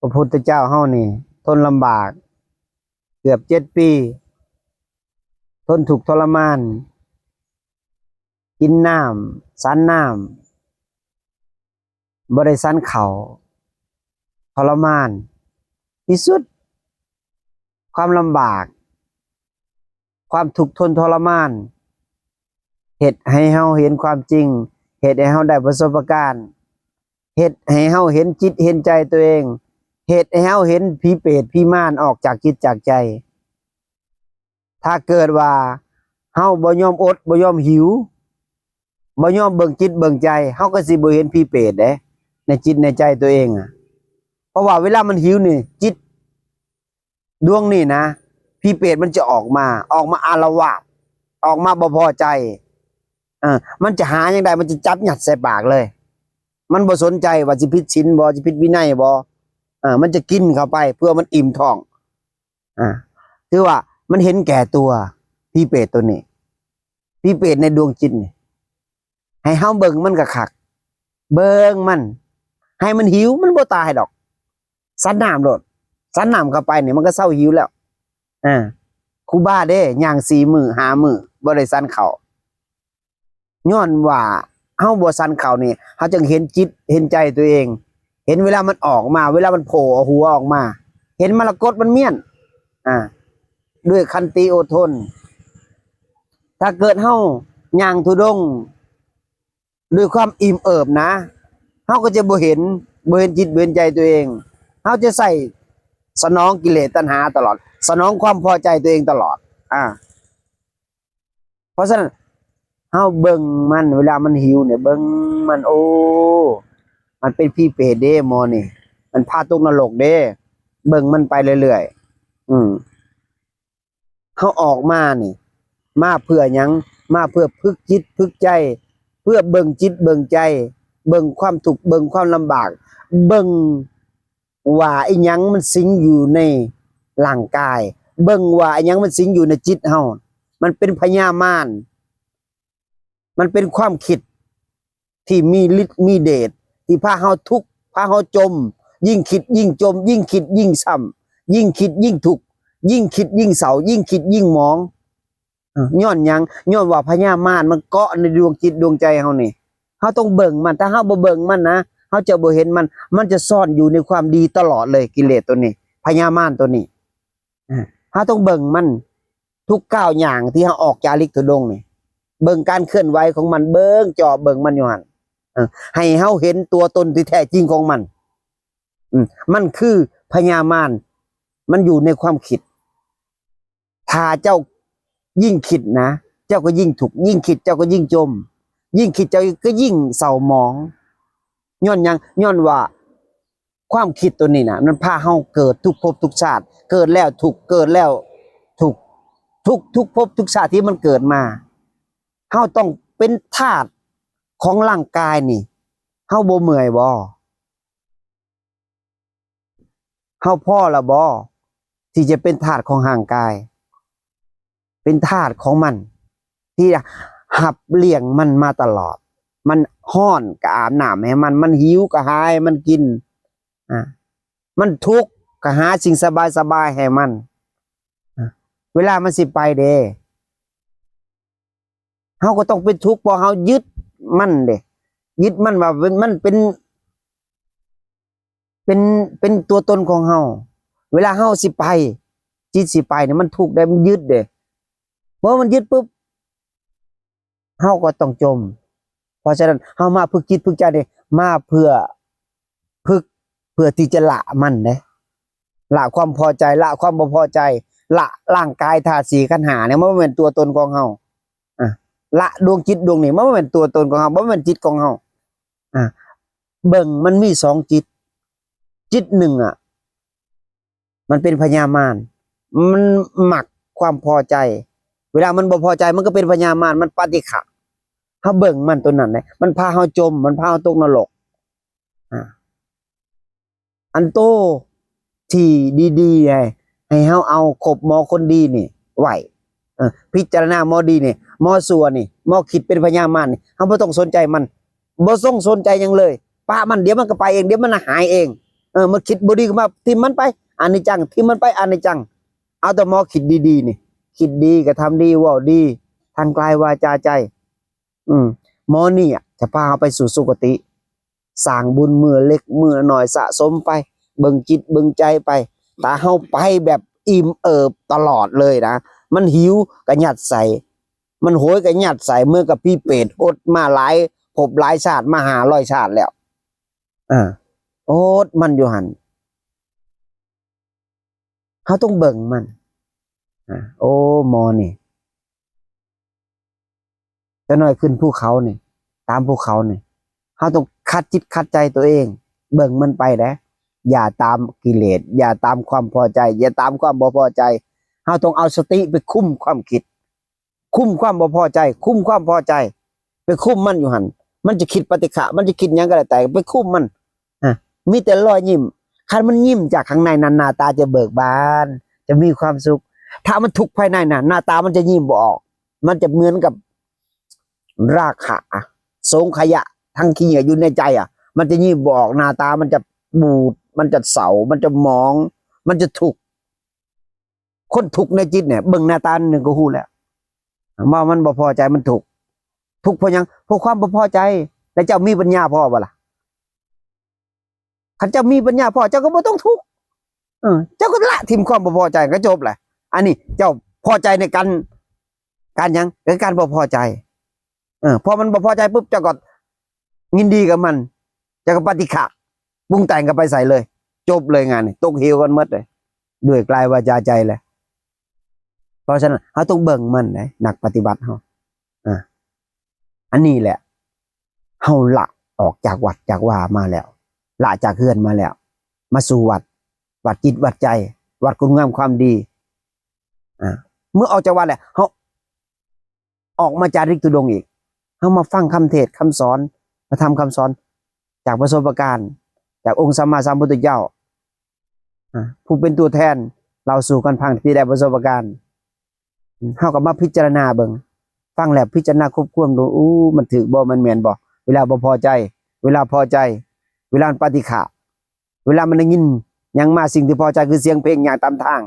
ພະພຸດທະເຈົ້າເຮົານີ້ທົນລຳບາກເກືອບເຈັດປີ, ທົນທຸກທໍລະມານ, ກິນນ້ຳ, ສັນນ້ຳ, ບໍ່ໄດ້ສັນເຂົ້າ, ທໍລະມານທີ່ສຸດ. ຄວາມລຳບາກ, ຄວາມທຸກທົນທໍລະມານ ເຮັດໃຫ້ເຮົາເຫັນຄວາມຈິງ, ເຮັດໃຫ້ເຮົາໄດ້ປະສົບປະການ, ເຮັດໃຫ້ເຮົາເຫັນຈິດເຫັນໃຈຕົວເອງ, ເຮັດໃຫ້ເຮົາເຫັນຜີເປດຜີມານອອກຈາກຈິດຈາກໃຈ. ຖ້າເກີດວ່າເຮົາບໍ່ຍອມອົດ, ບໍ່ຍອມຫິວ, ບໍ່ຍອມເບິ່ງຈິດເບິ່ງໃຈ, ເຮົາກໍຊິບໍ່ເຫັນຜີເປດເດ້ ໃນຈິດໃນໃຈຕົວເອງອະ. ເພາະວ່າເວລາມັນຫິວນີ້, ຈິດດວງນີ້ນະ, ຜີເປດມັນຈະອອກມາ, ອອກມາອາລະວາດ, ອອກມາບໍ່ພໍໃຈ. ເອີ, ມັນຈະຫາຫຍັງໄດ້, ມັນຈະຈັບຍັດໃສ່ປາກເລີຍ. ມັນບໍ່ສົນໃຈວ່າຊິຜິດສິນບໍ່, ຊິຜິດວິໄນບໍ່. ເອີ, ມັນຈະກິນເຂົ້າໄປເພື່ອມັນອີ່ມທ້ອງ. ອ່າ ຖືວ່າມັນເຫັນແກ່ຕົວ, ຜີເປດຕົວນີ້, ຜີເປດໃນດວງຈິດນີ້. ໃຫ້ເຮົາເບິ່ງມັນກະຄັກ, ເບິ່ງມັນ, ໃຫ້ມັນຫິວ, ມັນບໍ່ຕາຍດອກ. ສັນນ້ຳໂລດ, ສັນນ້ຳເຂົ້າໄປນີ້ ມັນກະເຊົາຫິວແລ້ວ. ອ່າ ຄູບາເດ້ ຍ່າງສີ່ມື້ ຫ້າມື້ ບໍ່ໄດ້ສັນເຂົ້າ. ຍ້ອນວ່າເຮົາບໍ່ສັນເຂົ້ານີ້, ເຮົາຈຶ່ງເຫັນຈິດເຫັນໃຈຕົວເອງ, ເຫັນເວລາມັນອອກມາ, ເວລາມັນໂຜ່ຫົວອອກມາ, ເຫັນມະລະກົດມັນມ້ຽນ, ອ່າ ດ້ວຍຂັນຕິອົດທົນ. ຖ້າເກີດເຮົາຍ່າງທຸດົງດ້ວຍຄວາມອີ່ມເອີບນະ, ເຮົາກໍຈະບໍ່ເຫັນ, ບໍ່ເຫັນຈິດ, ບໍ່ເຫັນໃຈຕົວເອງ. ເຮົາຈະໃຊ້ສະໜອງກິເລດຕັນຫາຕະຫຼອດ, ສະໜອງຄວາມພໍໃຈຕົວເອງຕະຫຼອດ. ອ່າ ເພາະສະນັ້ນ ເຮົາເບິ່ງມັນ, ເວລາມັນຫິວນີ້ ເບິ່ງມັນ, ໂອ້ ມັນເປັນຜີເປດເດ້ໝໍນີ້, ມັນພາຕົກນະລົກເດ້. ເບິ່ງມັນໄປເລື້ອຍໆ. ອືມ ເຮົາອອກມານີ້ ມາເພື່ອຫຍັງ? ມາເພື່ອຝຶກຈິດຝຶກໃຈ, ເພື່ອເບິ່ງຈິດເບິ່ງໃຈ, ເບິ່ງຄວາມທຸກ, ເບິ່ງຄວາມລຳບາກ, ເບິ່ງ ວ່າອີ່ຫຍັງມັນສິງຢູ່ໃນຮ່າງກາຍ, ເບິ່ງວ່າອີ່ຫຍັງມັນສິງຢູ່ໃນຈິດເຮົາ. ມັນເປັນພະຍາມານ, ມັນເປັນຄວາມຄິດທີ່ມີລິດມີເດດ ທີ່ພາເຮົາທຸກ, ພາເຮົາຈົມ, ຍິ່ງຄິດຍິ່ງຈົມ, ຍິ່ງຄິດຍິ່ງຊ້ຳ, ຍິ່ງຄິດຍິ່ງທຸກ, ຍິ່ງຄິດຍິ່ງເສົ້າ, ຍິ່ງຄິດຍິ່ງໝອງ. ຍ້ອນຫຍັງ? ຍ້ອນວ່າພະຍາມານມັນເກາະໃນດວງຈິດດວງໃຈເຮົານີ້. ເຮົາຕ້ອງເບິ່ງມັນ, ຖ້າເຮົາບໍ່ເບິ່ງມັນນະ, ເຮົາຈະບໍ່ເຫັນມັນ, ມັນຈະຊ່ອນຢູ່ໃນຄວາມດີຕະຫຼອດເລີຍ, ກິເລດໂຕນີ້, ພະຍາມານໂຕນີ້. ເຮົາຕ້ອງເບິ່ງມັນທຸກກ້າວຍ່າງທີ່ເຮົາອອກຈາລິກທຸດົງນີ້, ເບິ່ງການເຄື່ອນໄຫວຂອງມັນ, ເບິ່ງ, ເຈາະເບິ່ງມັນຢູ່ຫັ້ນ, ໃຫ້ເຮົາເຫັນຕົວຕົນທີ່ແທ້ຈິງຂອງມັນ. ມັນຄືພະຍາມານ, ມັນຢູ່ໃນຄວາມຄິດ. ຖ້າເຈົ້າຍິ່ງຄິດນະ, ເຈົ້າກໍຍິ່ງທຸກ, ຍິ່ງຄິດເຈົ້າກໍຍິ່ງຈົມ, ຍິ່ງຄິດເຈົ້າກໍຍິ່ງເສົ້າໝອງ. ຍ້ອນຫຍັງ? ຍ້ອນວ່າຄວາມຄິດໂຕນີ້ນະ ມັນພາເຮົາເກີດທຸກພົບທຸກຊາດ, ເກີດແລ້ວທຸກ, ເກີດແລ້ວທຸກ, ທຸກ, ທຸກພົບທຸກຊາດທີ່ມັນເກີດມາ. ເຮົາຕ້ອງເປັນທາດຂອງຮ່າງກາຍນີ້, ເຮົາບໍ່ເມື່ອຍບໍ? ເຮົາພໍລະບໍທີ່ຈະເປັນທາດຂອງຮ່າງກາຍ, ເປັນທາດຂອງມັນ ທີ່ຮັບລ້ຽງມັນມາຕະຫຼອດ? ມັນຮ້ອນກໍອາບນ້ຳໃຫ້ມັນ, ມັນຫິວກໍຫາໃຫ້ມັນກິນ, ອາ ມັນທຸກກໍຫາສິ່ງສະບາຍໆໃຫ້ມັນ. ອາ ເວລາມັນຊິໄປເດ້ ເຮົາກໍຕ້ອງເປັນທຸກ ເພາະເຮົາຍຶດມັນເດ້, ຍຶດມັນວ່າເປັນ, ມັນເປັນ, ເປັນ, ເປັນຕົວຕົນຂອງເຮົາ. ເວລາເຮົາຊິໄປ, ຈິດຊິໄປນີ້ ມັນທຸກເດ້, ມັນຍຶດເດ້. ເມື່ອມັນຍຶດປຶບ, ເຮົາກໍຕ້ອງຈົມ. ເພາະສະນັ້ນ ເຮົາມາຝຶກຈິດຝຶກໃຈນີ້ ມາເພື່ອຝຶກ, ເພື່ອທີ່ຈະລະມັນເດ້. ລະຄວາມພໍໃຈ, ລະຄວາມບໍ່ພໍໃຈ, ລະຮ່າງກາຍທາດສີ່ຂັນຫ້ານີ້ ມັນບໍ່ແມ່ນຕົວຕົນຂອງເຮົາ. ອາ ລະດວງຈິດດວງນີ້ ມັນບໍ່ແມ່ນຕົວຕົນຂອງເຮົາ, ບໍ່ແມ່ນຈິດຂອງເຮົາ. ອາ ເບິ່ງ ມັນມີສອງຈິດ, ຈິດໜຶ່ງອະ ມັນເປັນພະຍາມານ, ມັນມັກຄວາມພໍໃຈ. ເວລາມັນບໍ່ພໍໃຈ ມັນກໍເປັນພະຍາມານ, ມັນປະຕິຄະ. ເຮົາເບິ່ງມັນຕົວນັ້ນແຫຼະ, ມັນພາເຮົາຈົມ, ມັນພາເຮົາຕົກນະລົກ. ອາ ອັນໂຕທີ່ດີໆ ໃຫ້ເຮົາເອົາຄົບໝໍຄົນດີນີ້ໄວ້, ເອີ ພິຈາລະນາໝໍດີນີ້, ໝໍຊົ່ວນີ້, ໝໍຄິດເປັນພະຍາມານນີ້, ເຮົາບໍ່ຕ້ອງສົນໃຈມັນ, ບໍ່ຕ້ອງສົນໃຈຫຍັງເລີຍ, ປະມັນ, ດຽວມັນກໍໄປເອງ, ດຽວມັນຫາຍເອງ. ເອີ ມັນຄິດບໍ່ດີກໍມາຖິ້ມມັນໄປ ອະນິດຈັງ ຖິ້ມມັນໄປ ອະນິດຈັງ. ເອົາແຕ່ໝໍຄິດດີໆນີ້ ຄິດດີ ກະທຳດີ ເວົ້າດີ ທາງກາຍ ວາຈາ ໃຈ. ອືມ ໝໍນີ້ອະ ຈະພາເຮົາໄປສູ່ສຸຄະຕິ ສ້າງບຸນມື້ເລັກມື້ນ້ອຍ ສະສົມໄປ ເບິ່ງຈິດເບິ່ງໃຈໄປ. ຖ້າເຮົາໄປແບບອີ່ມເອີບຕະຫຼອດເລີຍນະ ມັນຫິວກະຍັດໃສ່ ມັນໂຫຍກະຍັດໃສ່ ເໝືອນກັບຜີເປດອົດມາຫຼາຍພົບຫຼາຍຊາດ ມາຫ້າຮ້ອຍຊາດແລ້ວ ອາ ອົດມັນຢູ່ຫັ້ນ. ເຮົາຕ້ອງເບິ່ງມັນ ອາ ໂອ້ ໝໍນີ້ ຈັກໜ້ອຍຂຶ້ນພູເຂົານີ້ ຕາມພູເຂົານີ້ ເຮົາຕ້ອງຂັດຈິດຂັດໃຈຕົວເອງ ເບິ່ງມັນໄປເດ້. ຢ່າຕາມກິເລດ ຢ່າຕາມຄວາມພໍໃຈ ຢ່າຕາມຄວາມບໍ່ພໍໃຈ. ເຮົາຕ້ອງເອົາສະຕິໄປຄຸມຄວາມຄິດ ຄຸມຄວາມບໍ່ພໍໃຈ ຄຸມຄວາມພໍໃຈ ໄປຄຸມມັນຢູ່ຫັ້ນ. ມັນຈະຄິດປະຕິຄະ ມັນຈະຄິດຫຍັງກໍແລ້ວແຕ່ ໄປຄຸມມັນ. ອາ ມີແຕ່ລອຍຍິ້ມ. ຄັນມັນຍິ້ມຈາກຂ້າງໃນນັ້ນ ໜ້າຕາຈະເບີກບານ ຈະມີຄວາມສຸກ. ຖ້າມັນທຸກພາຍໃນນະ ໜ້າຕາມັນຈະຍິ້ມບໍ່ອອກ. ມັນຈະເໝືອນກັບລາຄະ ສົງຂະຍະ ທັງຂີ້ເຫຍື້ອຢູ່ໃນໃຈອະ ມັນຈະຍິ້ມບໍ່ອອກ. ໜ້າຕາມັນຈະບູດ ມັນຈະເສົ້າ ມັນຈະໝອງ ມັນຈະທຸກ. ຄົນທຸກໃນຈິດນີ້ ເບິ່ງໜ້າຕາໜຶ່ງກໍຮູ້ແລ້ວ ວ່າມັນບໍ່ພໍໃຈ ມັນທຸກ. ທຸກເພາະຫຍັງ? ເພາະຄວາມບໍ່ພໍໃຈ. ແລ້ວເຈົ້າມີປັນຍາພໍບໍ່ລະ? ຄັນເຈົ້າມີປັນຍາພໍ ເຈົ້າກໍບໍ່ຕ້ອງທຸກ. ເອີ ເຈົ້າກໍລະຖິ້ມຄວາມບໍ່ພໍໃຈ ກໍຈົບແຫຼະ. ອັນນີ້ເຈົ້າພໍໃຈໃນການ ການຫຍັງ? ກໍການບໍ່ພໍໃຈ. ເອີ ພໍມັນບໍ່ພໍໃຈປຸບ ເຈົ້າກໍຍິນດີກັບມັນ ເຈົ້າກໍປະຕິຄະ ປຸງແຕ່ງກັນໄປໃສ່ເລີຍ ຈົບເລີຍງານນີ້ ຕົກເຫວກັນໝົດເລີຍ ດ້ວຍກາຍ ວາຈາ ໃຈແຫຼະ. ເພາະສະນັ້ນ ເຮົາຕ້ອງເບິ່ງມັນເດ້ ນັກປະຕິບັດເຮົາ. ອາ ອັນນີ້ແຫຼະ ເຮົາລະອອກຈາກວັດຈາກວາມາແລ້ວ ລະຈາກເຮືອນມາແລ້ວ ມາສູ່ວັດ ວັດຈິດວັດໃຈ ວັດຄຸນງາມຄວາມດີ. ອາ ເມື່ອອອກຈາກວັດແລ້ວ ເຮົາ ອອກມາຈາລິກທຸດົງອີກ ເຮົາມາຟັງຄຳເທດຄຳສອນ ພະທຳຄຳສອນ ຈາກປະສົບປະການ ຈາກອົງສຳມາສຳພຸດທະເຈົ້າ ອາ ຜູ້ເປັນຕົວແທນເລົ່າສູ່ກັນຟັງທີ່ໄດ້ປະສົບປະການ. ເຮົາກໍມາພິຈາລະນາເບິ່ງ ຟັງແລ້ວພິຈາລະນາຄວບຄວມດູ ໂອ້ ມັນຖືກບໍ່ ມັນແມ່ນບໍ່? ເວລາບໍ່ພໍໃຈ ເວລາພໍໃຈ ເວລາມັນປະຕິຄະ ເວລາມັນໄດ້ຍິນຫຍັງມາ ສິ່ງທີ່ພໍໃຈຄືສຽງເພງຍ່າງຕາມທາງ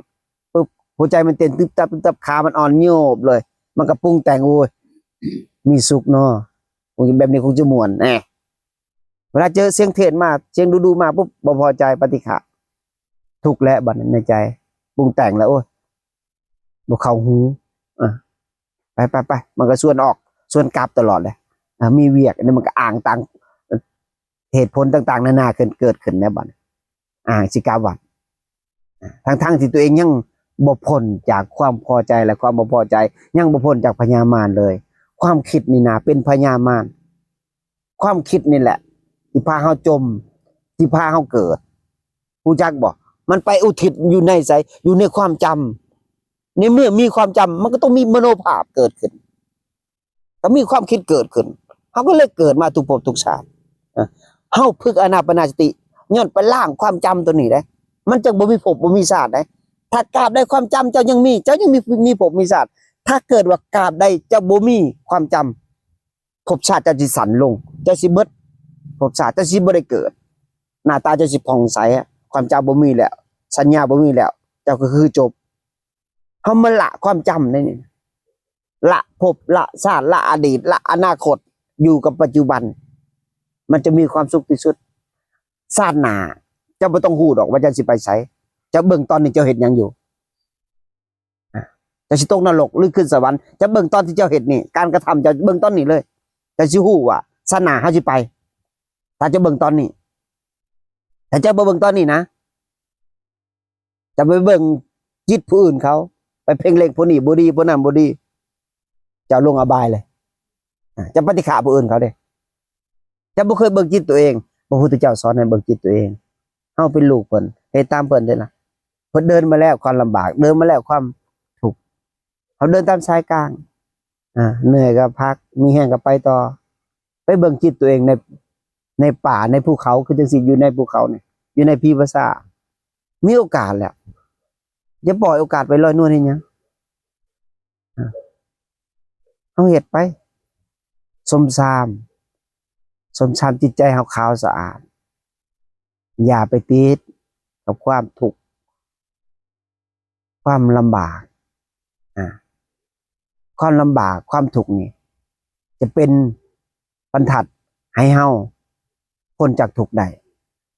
ປຶບ ຫົວໃຈມັນເຕັ້ນຕຶບຕັບຕຶບຕັບ ຂາມັນອ່ອນໂຍບເລີຍ ມັນກໍປຸງແຕ່ງ ໂອ້ຍ ມີສຸກເນາະ ໂອ້ຍ ແບບນີ້ຄົງຈະມ່ວນແນ່. ເວລາເຈີສຽງເທດມາ ສຽງດຸໆມາປຸບ ບໍ່ພໍໃຈ ປະຕິຄະ ທຸກແລ້ວບັດນີ້ໃນໃຈ ປຸງແຕ່ງແລ້ວ ໂອ້ຍ ບໍ່ເຂົ້າຫູ ອາ ໄປໆໆ ມັນກໍຊວນອອກ ຊວນກັບຕະຫຼອດເລີຍ. ອາ ມີວຽກ ອັນນີ້ມັນກໍອ້າງຕ່າງ ເຫດຜົນຕ່າງໆນານາຂຶ້ນ ເກີດຂຶ້ນໃນບັດ ອ້າງຊິກັບວັດ ທັງໆທີ່ຕົວເອງຍັງບໍ່ພົ້ນຈາກຄວາມພໍໃຈ ແລະ ຄວາມບໍ່ພໍໃຈ ຍັງບໍ່ພົ້ນຈາກພະຍາມານເລີຍ. ຄວາມຄິດນີ້ນະເປັນພະຍາມານ. ຄວາມຄິດນີ້ແຫຼະທີ່ພາເຮົາຈົມ ທີ່ພາເຮົາເກີດ ຮູ້ຈັກບໍ່? ມັນໄປອຸທິດຢູ່ໃນໃສ? ຢູ່ໃນຄວາມຈຳ. ໃນເມື່ອມີຄວາມຈຳ ມັນກໍຕ້ອງມີມະໂນພາບເກີດຂຶ້ນ ກໍມີຄວາມຄິດເກີດຂຶ້ນ ເຮົາກໍເລີຍເກີດມາທຸກພົບທຸກຊາດ. ເອີ ເຮົາຝຶກອານາປານະສະຕິ ຍ້ອນໄປລ້າງຄວາມຈຳຕົວນີ້ເດ້ ມັນຈຶ່ງບໍ່ມີພົບບໍ່ມີຊາດເດ້. ຖ້າກາບໃດຄວາມຈຳເຈົ້າຍັງມີ ເຈົ້າຍັງມີ ມີພົບມີຊາດ. ຖ້າເກີດວ່າກາບໃດເຈົ້າບໍ່ມີຄວາມຈຳ ພົບຊາດເຈົ້າຊິສັ້ນລົງ ເຈົ້າຊິເບິດ ພົບຊາດເຈົ້າຊິບໍ່ໄດ້ເກີດ ໜ້າຕາເຈົ້າຊິຜ່ອງໃສ ຄວາມຈຳບໍ່ມີແລ້ວ ສັນຍາບໍ່ມີແລ້ວ ເຈົ້າກໍຄືຈົບ. ເຮົາມາລະຄວາມຈຳໃນນີ້ ລະພົບ ລະຊາດ ລະອະດີດ ລະອະນາຄົດ ຢູ່ກັບປັດຈຸບັນ ມັນຈະມີຄວາມສຸກທີ່ສຸດ. ຊາດໜ້າເຈົ້າບໍ່ຕ້ອງຮູ້ດອກວ່າເຈົ້າຊິໄປໃສ ເຈົ້າເບິ່ງຕອນນີ້ເຈົ້າເຮັດຫຍັງຢູ່. ອາ ເຈົ້າຊິຕົກນະລົກ ຫຼື ຂຶ້ນສະຫວັນ ເຈົ້າເບິ່ງຕອນທີ່ເຈົ້າເຮັດນີ້ ການກະທຳເຈົ້າເບິ່ງຕອນນີ້ເລີຍ ເຈົ້າຊິຮູ້ວ່າຊາດໜ້າເຮົາຊິໄປ ຖ້າເຈົ້າເບິ່ງຕອນນີ້. ຖ້າເຈົ້າບໍ່ເບິ່ງຕອນນີ້ນະ ເຈົ້າໄປເບິ່ງຈິດຜູ້ອື່ນເຂົາ ໄປເພັ່ງເລັງຜູ້ນີ້ບໍ່ດີ ຜູ້ນັ້ນບໍ່ດີ ເຈົ້າລົງອະບາຍເລີຍ. ອາ ເຈົ້າປະຕິຄະຜູ້ອື່ນເຂົາເດ້ ເຈົ້າບໍ່ເຄີຍເບິ່ງຈິດຕົວເອງ. ພະພຸດທະເຈົ້າສອນໃຫ້ເບິ່ງຈິດຕົວເອງ. ເຮົາເປັນລູກເພິ່ນ ເຮັດຕາມເພິ່ນເດ້ລະ. ເພິ່ນເດີນມາແລ້ວຄວາມລຳບາກ ເດີນມາແລ້ວຄວາມທຸກ ເຮົາເດີນຕາມສາຍກາງ. ອາ ເໜື່ອຍກໍພັກ ມີແຮງກໍໄປຕໍ່. ໄປເບິ່ງຈິດຕົວເອງໃນ ໃນປ່າ ໃນພູເຂົາ ຄືຈັ່ງຊີ້ ຢູ່ໃນພູເຂົານີ້ ຢູ່ໃນຜີພາສາ ມີໂອກາດແລ້ວ ຢ່າປ່ອຍໂອກາດໄປລອຍນວນເຮັດຫຍັງ. ເຮົາເຮັດໄປ ຊົມຊາມ ຊົມຊາມຈິດໃຈເຮົາຂາວສະອາດ. ຢ່າໄປຕິດກັບຄວາມທຸກ ຄວາມລຳບາກ ອາ ຄວາມລຳບາກ ຄວາມທຸກນີ້ ຈະເປັນບັນທັດໃຫ້ເຮົາພົ້ນຈາກທຸກໄດ້.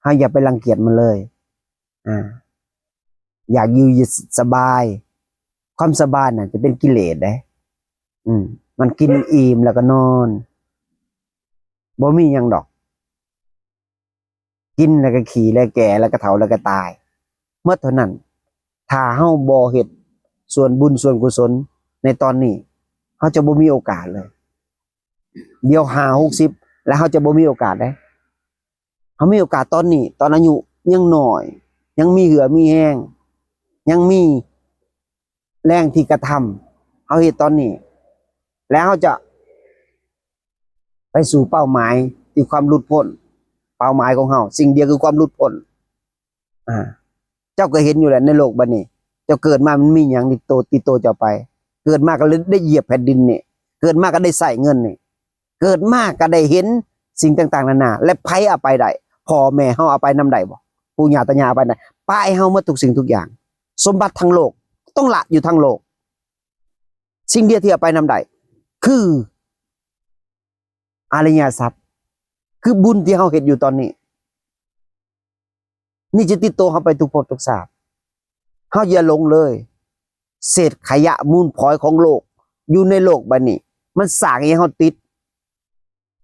ເຮົາຢ່າໄປລັງກຽດມັນເລີຍ. ອາ ຢາກຢູ່ສະບາຍ. ຄວາມສະບາຍນັ້ນຈະເປັນກິເລດເດ້. ອືມ ມັນກິນອີ່ມແລ້ວກໍນອນ. ບໍ່ມີຫຍັງດອກ. ກິນແລ້ວກໍຂີ້ ແລ້ວແກ່ ແລ້ວກໍເຖົ້າ ແລ້ວກໍຕາຍ ໝົດເທົ່ານັ້ນ. ຖ້າເຮົາບໍ່ເຮັດສ່ວນບຸນສ່ວນກຸສົນໃນຕອນນີ້ ເຮົາຈະບໍ່ມີໂອກາດເລີຍ. ດຽວຫ້າຫົກສິບ ແລ້ວເຮົາຈະບໍ່ມີໂອກາດເດ້. ເຮົາມີໂອກາດຕອນນີ້ ຕອນອາຍຸຍັງນ້ອຍ ຍັງມີເຫື່ອມີແຮງ ຍັງມີແຮງທີ່ກະທຳ. ເຮົາເຮັດຕອນນີ້ ແລ້ວເຮົາຈະ ໄປສູ່ເປົ້າໝາຍທີ່ຄວາມຫຼຸດພົ້ນ. ເປົ້າໝາຍຂອງເຮົາ ສິ່ງດຽວຄືຄວາມຫຼຸດພົ້ນ. ອາ ເຈົ້າກໍເຫັນຢູ່ແຫຼະ ໃນໂລກໃບນີ້ ເຈົ້າເກີດມາມັນມີຫຍັງຕິດໂຕ ຕິດໂຕເຈົ້າໄປ? ເກີດມາກໍໄດ້ຢຽບແຜ່ນດິນນີ້ ເກີດມາກໍໄດ້ໃຊ້ເງິນນີ້ ເກີດມາກໍໄດ້ເຫັນສິ່ງຕ່າງໆນານາ ແລະ ໃຜເອົາໄປໄດ້? ພໍ່ແມ່ເຮົາເອົາໄປນຳໄດ້ບໍ່? ປູ່ຍ່າຕາຍາຍເອົາໄປໄດ້? ປະໃຫ້ເຮົາໝົດທຸກສິ່ງທຸກຢ່າງ. ສົມບັດທັງໂລກຕ້ອງລະຢູ່ທັງໂລກ. ສິ່ງດຽວທີ່ເອົາໄປນຳໄດ້ຄືອະລິຍະຊັບ ຄືບຸນທີ່ເຮົາເຮັດຢູ່ຕອນນີ້. ນີ້ຈະຕິດໂຕເຮົາໄປທຸກພົບທຸກຊາດ. ເຮົາຢ່າຫຼົງເລີຍ. ເສດຂະຫຍະມູນຝອຍຂອງໂລກ ຢູ່ໃນໂລກໃບນີ້ ມັນສ້າງໃຫ້ເຮົາຕິດ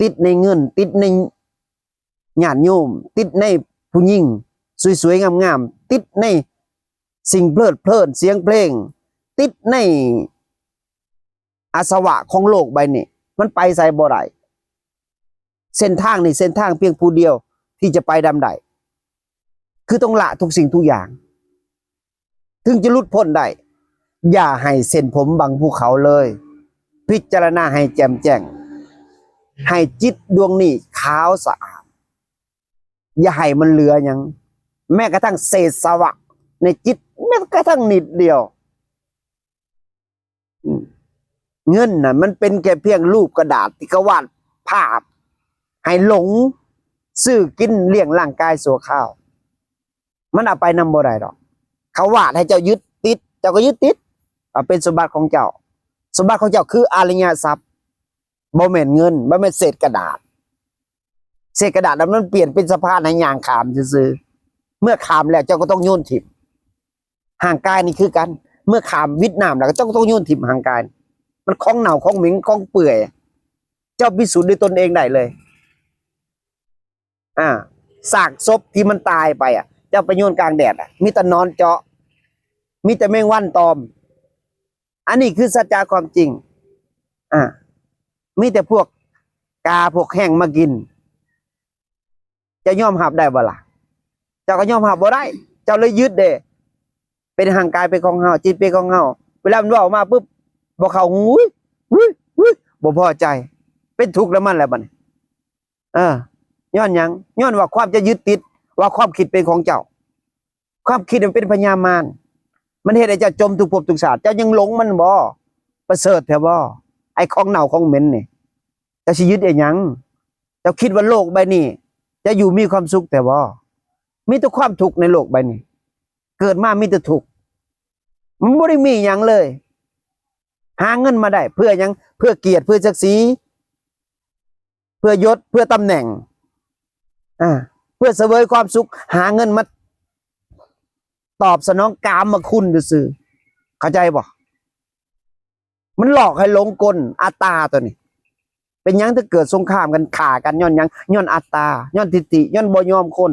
ຕິດໃນເງິນ ຕິດໃນຍາດໂຍມ ຕິດໃນຜູ້ຍິງສວຍໆງາມໆ ຕິດໃນສິ່ງເພີດເພີນ ສຽງເພລງ ຕິດໃນອາສະວະຂອງໂລກໃບນີ້ ມັນໄປໃສບໍ່ໄດ້. ເສັ້ນທາງນີ້ເສັ້ນທາງພຽງຜູ້ດຽວທີ່ຈະໄປນຳໄດ້ ຄືຕ້ອງລະທຸກສິ່ງທຸກຢ່າງ ເຖິງຈະຫຼຸດພົ້ນໄດ້. ຢ່າໃຫ້ເສັ້ນຜົມບັງພູເຂົາເລີຍ. ພິຈາລະນາໃຫ້ແຈ່ມແຈ້ງ ໃຫ້ຈິດດວງນີ້ຂາວສະອາດ. ຢ່າໃຫ້ມັນເຫຼືອຫຍັງ ແມ້ກະທັ່ງເສດສະຫວະໃນຈິດ ແມ້ກະທັ່ງນິດດຽວ. ອືມ ເງິນນະ ມັນເປັນແຄ່ພຽງຮູບກະດາດທີ່ເຂົາວາດພາບໃຫ້ຫຼົງ ຊື້ກິນລ້ຽງຮ່າງກາຍຊົ່ວຄາວ. ມັນເອົາໄປນຳບໍ່ໄດ້ດອກ. ເຂົາວາດໃຫ້ເຈົ້າຍຶດຕິດ ເຈົ້າກໍຍຶດຕິດ ເອົາເປັນສົມບັດຂອງເຈົ້າ. ສົມບັດຂອງເຈົ້າຄືອະລິຍະຊັບ ບໍ່ແມ່ນເງິນ ບໍ່ແມ່ນເສດກະດາດ. ເສດກະດາດນັ້ນມັນປ່ຽນເປັນສະພານໃຫ້ຍ່າງຂ້າມຊື່ໆ. ເມື່ອຂ້າມແລ້ວເຈົ້າກໍຕ້ອງໂຍນຖິ້ມ. ຮ່າງກາຍນີ້ຄືກັນ ເມື່ອຂ້າມວິດນ້ຳແລ້ວ ເຈົ້າກໍຕ້ອງໂຍນຖິ້ມຮ່າງກາຍ. ມັນຂອງເນົ່າຂອງເໝັນຂອງເປື່ອຍ. ເຈົ້າພິສູດດ້ວຍຕົນເອງໄດ້ເລີຍ. ອາ ຊາກສົບທີ່ມັນຕາຍໄປອະ ເຈົ້າໄປໂຍນກາງແດດອະ ມີແຕ່ໜອນເຈາະ ມີແຕ່ແມງວັນຕອມ. ອັນນີ້ຄືສັດຈະຄວາມຈິງ. ອາ ມີແຕ່ພວກກາພວກແຮງມາກິນ. ເຈົ້າຍອມຮັບໄດ້ບໍ່ລະ? ເຈົ້າກໍຍອມຮັບບໍ່ໄດ້. ເຈົ້າເລີຍຍຶດເດ້. ເປັນຮ່າງກາຍເປັນຂອງເຮົາ ຈິດເປັນຂອງເຮົາ. ເວລາມັນເວົ້າອອກມາປຶບ ບໍ່ເຂົ້າຫູ ຫູ ຫູ ບໍ່ພໍໃຈ ເປັນທຸກນຳມັນແລ້ວບັດນີ້. ເອີ ຍ້ອນຫຍັງ? ຍ້ອນວ່າຄວາມຈະຍຶດຕິດ ວ່າຄວາມຄິດເປັນຂອງເຈົ້າ. ຄວາມຄິດມັນເປັນພະຍາມານ ມັນເຮັດໃຫ້ເຈົ້າຈົມທຸກພົບທຸກຊາດ. ເຈົ້າຍັງຫຼົງມັນບໍ່? ປະເສີດແທ້ບໍ່ ໄອ້ຂອງເນົ່າຂອງເໝັນນີ້? ເຈົ້າຊິຍຶດອີ່ຫຍັງ? ເຈົ້າຄິດວ່າໂລກໃບນີ້ຈະຢູ່ມີຄວາມສຸກແທ້ບໍ່? ມີແຕ່ຄວາມທຸກໃນໂລກໃບນີ້. ເກີດມາມີແຕ່ທຸກ. ມັນບໍ່ໄດ້ມີຫຍັງເລີຍ. ຫາເງິນມາໄດ້ເພື່ອຫຍັງ? ເພື່ອກຽດ ເພື່ອສັກສີ ເພື່ອຍົດ ເພື່ອຕຳແໜ່ງ ອາ ເພື່ອສະເຫວີຍຄວາມສຸກ ຫາເງິນມາຕອບສະໜອງກາມມະຄຸນຊື່ໆ. ເຂົ້າໃຈບໍ່? ມັນຫຼອກໃຫ້ຫຼົງກົນ ອັດຕາຕົວນີ້. ເປັນຫຍັງເຖິງເກີດສົງຄາມກັນ ຂ້າກັນ? ຍ້ອນຫຍັງ? ຍ້ອນອັດຕາ ຍ້ອນທິດຖິ ຍ້ອນບໍ່ຍອມຄົນ.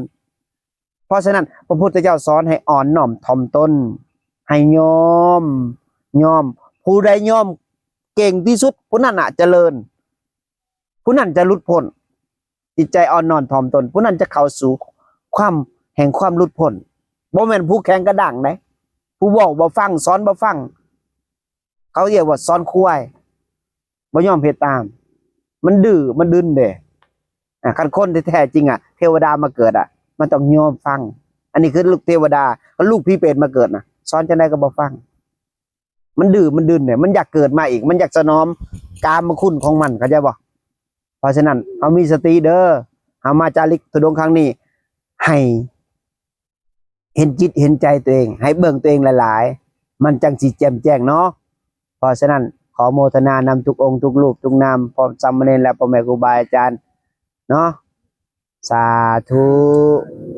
ເພາະສະນັ້ນ ພະພຸດທະເຈົ້າສອນໃຫ້ອ່ອນນ້ອມຖ່ອມຕົນ ໃຫ້ຍອມ ຍອມ. ຜູ້ໃດຍອມເກັ່ງທີ່ສຸດ ຜູ້ນັ້ນນະຈະເລີນ ຜູ້ນັ້ນຈະຫຼຸດພົ້ນ. ຈິດໃຈອ່ອນນ້ອມຖ່ອມຕົນ ຜູ້ນັ້ນຈະເຂົ້າສູ່ຄວາມແຫ່ງຄວາມຫຼຸດພົ້ນ. ບໍ່ແມ່ນຜູ້ແຂງກະດ້າງໃດ ຜູ້ເວົ້າບໍ່ຟັງ ສອນບໍ່ຟັງ. ເຂົາຮຽກວ່າສອນຄວາຍ ບໍ່ຍອມເຮັດຕາມ. ມັນດື້ມັນດຶນເດ້. ອາ ຄັນຄົນທີ່ແທ້ຈິງອະ ເທວະດາມາເກີດອະ ມັນຕ້ອງຍອມຟັງ. ອັນນີ້ຄືລູກເທວະດາ ຄັນລູກຜີເປດມາເກີດນະ ສອນຈັ່ງໃດກໍບໍ່ຟັງ. ມັນດື້ມັນດຶນເດ້ ມັນຢາກເກີດມາອີກ ມັນຢາກສະໜອມກາມະຄຸນຂອງມັນ ເຂົ້າໃຈບໍ່? ເພາະສະນັ້ນ ເຮົາມີສະຕິເດີ ເຮົາມາຈາລິກທຸດົງຄັ້ງນີ້ ໃຫ້ ເຫັນຈິດເຫັນໃຈຕົວເອງ ໃຫ້ເບິ່ງຕົວເອງຫຼາຍໆ ມັນຈັ່ງຊິແຈ່ມແຈ້ງເນາະ. ເພາະສະນັ້ນ ຂໍໂມທະນານຳທຸກອົງທຸກຮູບທຸກນາມ ພ້ອມສາມະເນນ ແລະ ພໍ່ແມ່ຄູບາອາຈານເນາະ. ສາທຸ.